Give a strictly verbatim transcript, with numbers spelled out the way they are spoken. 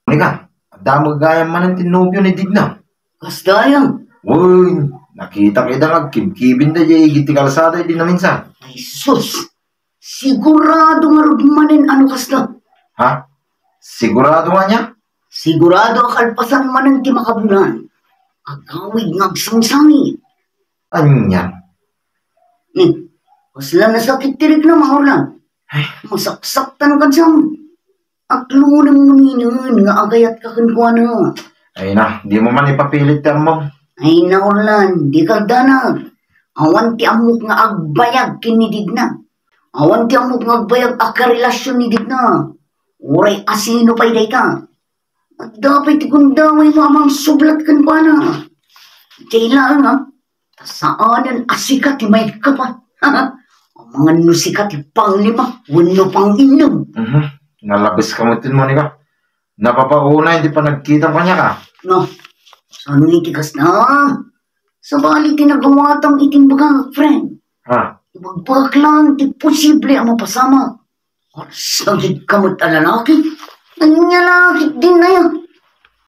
Nika, adda met gayam manen ti nobio ni Digna. Kasta aya? Wen, nakitak ida nga agkibkibin da diay igid ti kalsada idi naminsan. Ay sus! Sigurado ngarud manen a no kasta. Ha? Sigurado nga ania? Sigurado a kalpasan manen ti makabulan. Agawid nga agsangsangit. Ania? Hmm. Kasla nasakit ti riknam, Orlan. Ay. Masaksaktan kadsa. Aklonam ngamin nga agayatka kenkuana. Ay na, dimo man ipapilit ti ammom. Ay na, Orlan, dika agdanag. Awan ti ammok nga agbayag ken ni Digna. Awan ti ammok nga agbayag a karelasion ni Digna. Uray asino pay dayta. Adda pay ti gundawaymo a mangsublat kenkuana. Diay laeng, a, ta saanen a sika ti maikkapat. Amangan no sika ti panglima wenno panginnem. Mhm. Nalabeska met, Monica. Napapaunay ti panagkitam kaniaka. No, saan nga iti kasta? Sabali ti nagawatam iti imbagak, friend. Ha? Ibagbagak laeng ti posible a mapasamak. Agsagidka met a lalaki. Ania la ketdin aya?